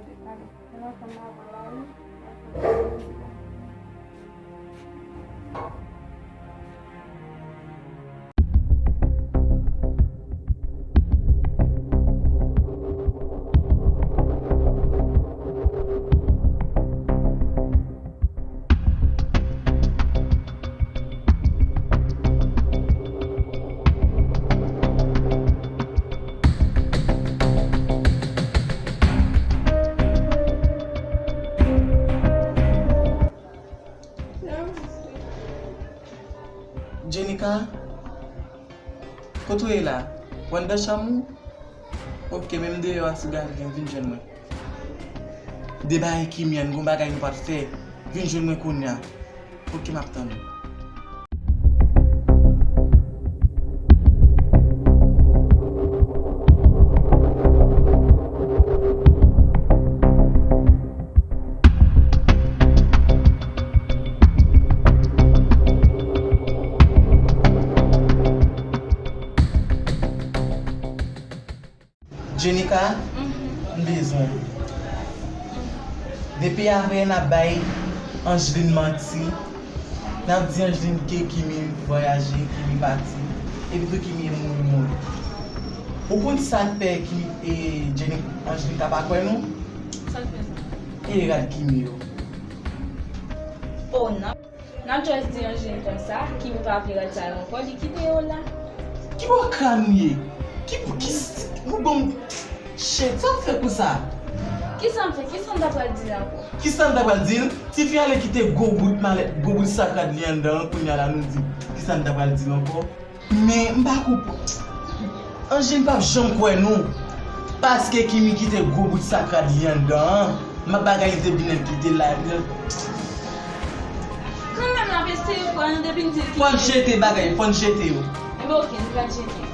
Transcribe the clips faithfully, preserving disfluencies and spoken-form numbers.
Ale, se nan chanm nan, pran lari. Jenika, kote w ye la? W anndan chanm ou? Oke, men m deyò a, si w gade, vin jwenn mwen. Deba e Kimi an, gon bagay nou pral fè. Vin jwenn mwen kounye a. Oke, m ap tann ou. Jenika, m bezwen. Depi avè n ap bay Angeline manti, n ap di Angeline ke Kimi vwayaje, Kimi pati, epi tou Kimi mouri, mouri. Ou konn sa k fè Kimi, e, Jenny, Angeline ka pa kwè nou? Sa k fè sa? E rad Kimi yo. Oh, non. N ap just di Angeline konsa, Kimi pa vle rad sa yo ankò, li kite yo la. Ki bò kran nou ye? Ki, ki, ou bon, shit, sa w fè konsa? Kisa m fè? Kisa m ta pral di l ankò? Kisa m ta pral di l? Tifi ale kite gwo bout malèt, gwo bout sak rad li anndan an, kounye a la nou di, kisa m ta pral di l ankò? Men, m pa konprann. Angeline p ap janm kwè nou. Paske Kimi kite gwo bout sak rad li anndan an. M ap bagay li depi nèt kite la. Kanmenm, n ap eseye kwè nou depi n di l ki. Fò n jete bagay, fò n jete yo. Enben, oke, nou pral jete.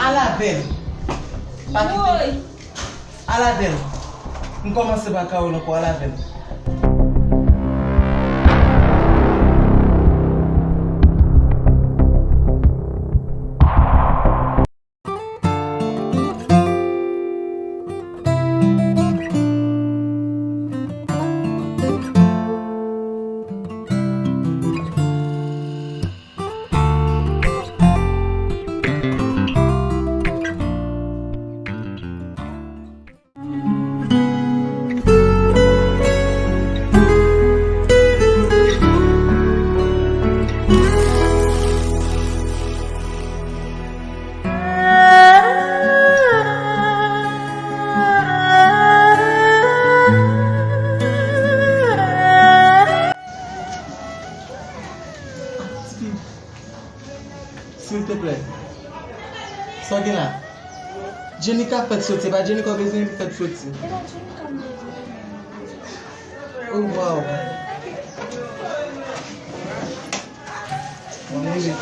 Al avè l. Pa kite. Woy! Al avè l. M kòmanse pa ka wè l ankò, al avè l. Silteplè. Sa w gen la? Jenika fèk soti. E pa Jenika w bezwen, li fèk soti. E pa Jenika m bezwen. Oh, wow. Mwen mouri.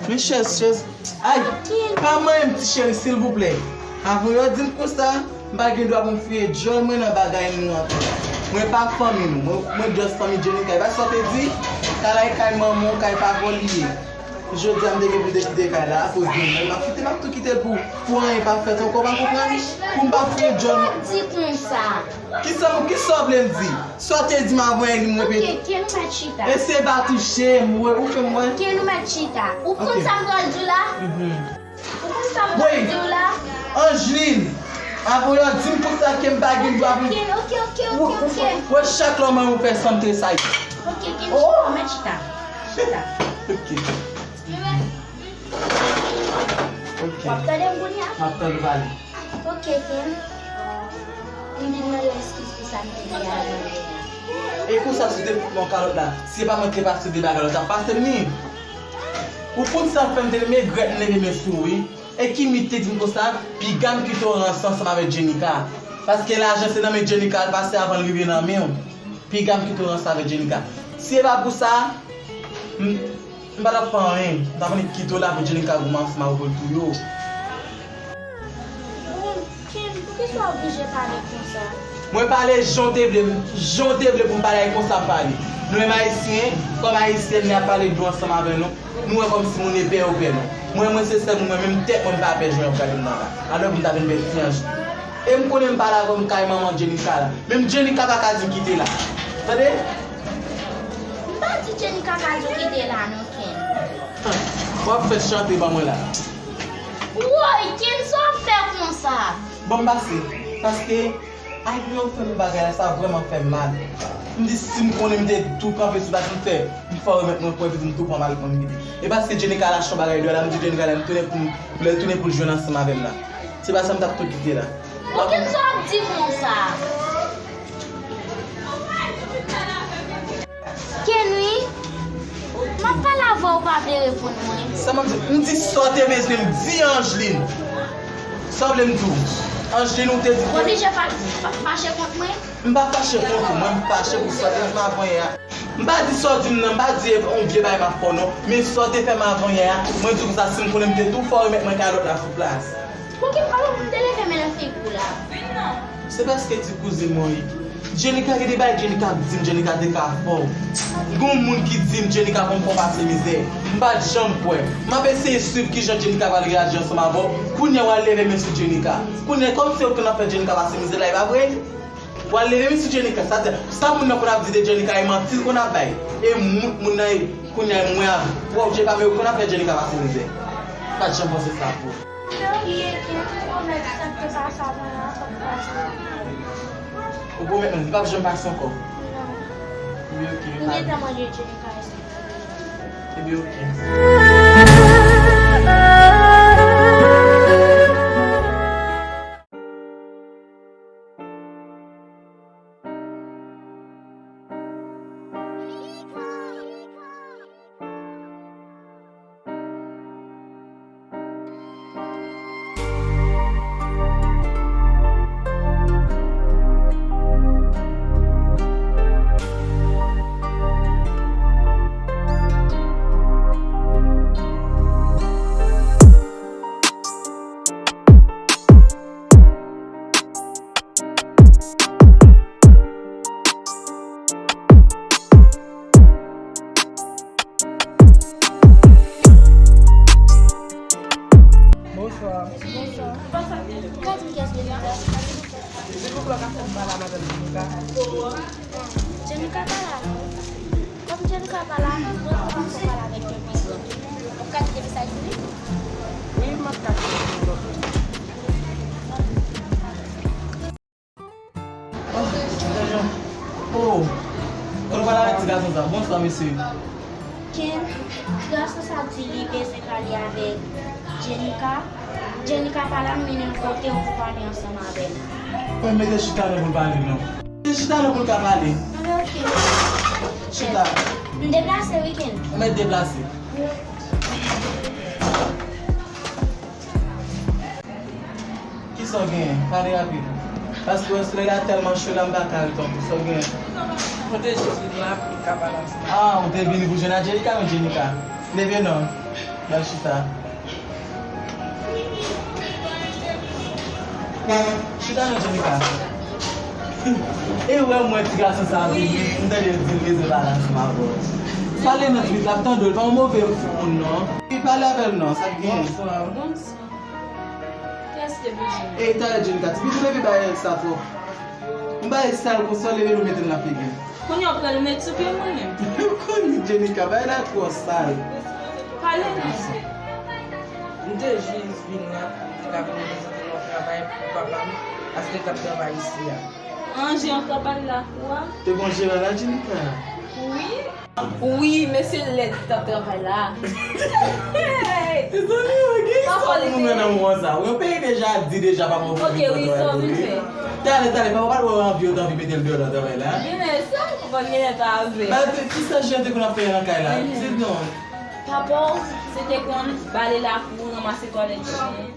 Men chèz, chèz. Ay, pa manyen m, ti cheri, silvouplè. Avan yo di m konsa, m pa gen dwa pou m fouye djòl mwen nan bagay nou ankò. Mwen pa fanmi nou. Mwen, mwen just fanmi Jenika. E pa sa w te di? Kay la e kay manman w, kay papa w li ye. Jodi a, m te gen pou deside kay la akoz de mwen. M ap kite, m ap tou kite l pou, pou anyen pa fèt ankò, w pa konprann? Pou m pa fouye djòl mwen. Di konsa. Kisa, kisa w vle m di? Sa w te di m avan yè, m repete. Oke, ke nou mèt chita. Eseye pa touche m, ou fè m wè. Ke nou mèt chita. Ou konn sa m pral di w la? Mhm. Ou konn Sa m t ap di w la. Angeline, avan w di m konsa ke m pa gen dwa pou m. Ok, ok, ok, ok, ok. Wè, chak lè w manyen w fè san m tresayi. Ok, Ken, chita, mèt chita. Chita. Ok. Ok. W ap tande m kounye a? M ap tande w pale. Ok, Ken. M vin mande w eskiz pou sa m te fè a. E konsa, si w te fout mwen kalòt la, si se pa mwen ki te pase w deba kalòt, t ap pase m ni. Ou konn sa fè m te regrèt m leve men sou ou, wi. E Kimmy te di m konsa, piga m kite w ranse ansanm avèk Jenica. Paske lajan se nan men Jenica l pase avan l rive nan men w. Piga m kite w ranse avèk Jenica. Si se pa pou sa, m, m pa t ap fè anyen. M t ap annik kite w la pou Jenica goumen ansanm avèk w pou l touye w. Bon, Ken, poukisa w oblije pale konsa? Mwen pale jan w te vle, jan w te vle pou m pale, e konsa m pale. Nou menm Ayisyen, kòm Ayisyèn, lè y ap pale de nou ansanm avè nou, nou wè kòmsi moun epè yo pè nou. Mwen, mwen se sèl moun, mwen menm tèt mwen m pa pè jan y ap gade m nan la. Alò m ta vin bèt ti anj. E m konnen m pale avè w, m kay manman Jenica la. Menm Jenica pa ka di m kite la. Tande? M pa di Jenica ka di w kite la non, Ken. W ap fè chante ban mwen la. Woy, Ken, sa w ap fè konsa? Ban m pase. Paske Ivy yo fè m bagay la, sa vrèman fè m mal. M di si m konnen m te tou kanpe sou plas m fè, m fò remèt mwen kwè epi m tou pran mal pou m kite. E paske Jenica al achte yon bagay deyò la, m di Jenica lè m tounen pou m, lè l tounen pou l jwenn ansanm avè m la. Se pa sa m t ap tou kite la. Okenn sa w ap di konsa. Ken wi, m ap pale avè w, ou pa vle reponn mwen. Sa m ap di, m di sa w te bezwen m di Angeline. Sa w vle m di w? Angeline, ou te di. Ou oblije fa- fa- fache kont mwen? M pa fache kont ou, mwen m fache pou sa w te fè m avanyè a. M pa di sa w di m nan, m pa di e yon vye bagay m ap fè w non. Men sa w te fè m avanyè a, mwen di w konsa si m konnen m te tou fè w remèt mwen kalòt la sou plas. Poukisa m te leve men nan figi w la? Se paske di kouzin mwen wi. Jenica, gen de bagay Jenica ap di m, Jenica te ka fè w. Gon moun ki di m Jenica konn fè w pase mizè. M pa t janm kwè. M ap eseye swiv kijan Jenica pral reyaji ansanm avè w. Kounye a w al leve men sou Jenica. Kounye a kòmsi ou konn ap fè Jenica pase mizè la, e pa vre? W al leve men sou Jenica, sa te, sa moun nan konn ap di de Jenica e manti l konn ap bay. E moun, moun nan e, kounye a e mwen avè w, ou pa oblije pa, men ou konn ap fè Jenica pase mizè. M pa t janm panse sa pou ou. Ou pwomèt mwen, li p ap janm pase ankò? Non. Ebyen, oke. M gentan manje Jenica isi. Ebyen, oke. Bonswa. Bonswa. Ou ka di m kiyès Jenica? Silvouplè, ou ka fè m pale a madanm Jenica? Jenica pa la non. Kòm Jenica pa la, mwen poko pale avèk yon pèsòn. Ou ka kite mesaj pou li? Wi, m ap ka kite mesaj pou li. Oh, oh. Kote w pral avèk ti gason sa? Bonswa, mesye. Ken, ti gason sa di li bezwen pale avèk Jenica. Jenica pa la, m mennen l kote w pou pale ansanm avè l. Mwen mete chita non pou l pale non. Mete chita non pou l ka pale. Anben, oke. Chita. M deplase wi, Ken. Ou mèt deplase. Kisa w genyen? Pale rapid. Paske wè solèy la tèlman cho la, m pa ka ret ankò. Sa w genyen? Mwen te jis vin la pou m ka pale ansanm. Ah, ou te vini pou jwenn Angelica, men Jenica. Leve non. Al chita. Chita non, Jenica. E wè mwen ti gason sa vini, m tande l di l bezwen pale ansanm avè w. Pale non, pitit, l ap tande w, l pa yon move moun non. Wi, pale avè l non, sa k genyen? Bonswa. Bonswa. Kiyès te bezwen? E talè Jenica, ti pitit leve bay sa twòp. M bay sal konsa, w leve l ou mete l nan figi m. Kounye a w pral met sou pye mwen menm. Ou konnen Jenica, bay la twò sal. Pale non. M te jis vin la pou m te ka vin prezante yon travay pou papa m, paske l t ap travay isi a. An, Jean Caban lakou a? Te gon Jera la, Jenika? Wi. Wi, mesye lèd ki t ap travay la. Mezanmi, wi, gen istwa pou moun nan nan moman sa. Wi, peyi deja di deja pa bon. Ok, wi, sa w vin fè? Talè, talè, papa pa t wè w anvi, ou t anvi mete l deyò nan travay la. Genlè sa, ou konprann genlè pa avè. Ba, te- ki sa Jera te konn ap fè nan kay la? Di non. Papa w, se te konn bale lakou, ranmase twalèt chen.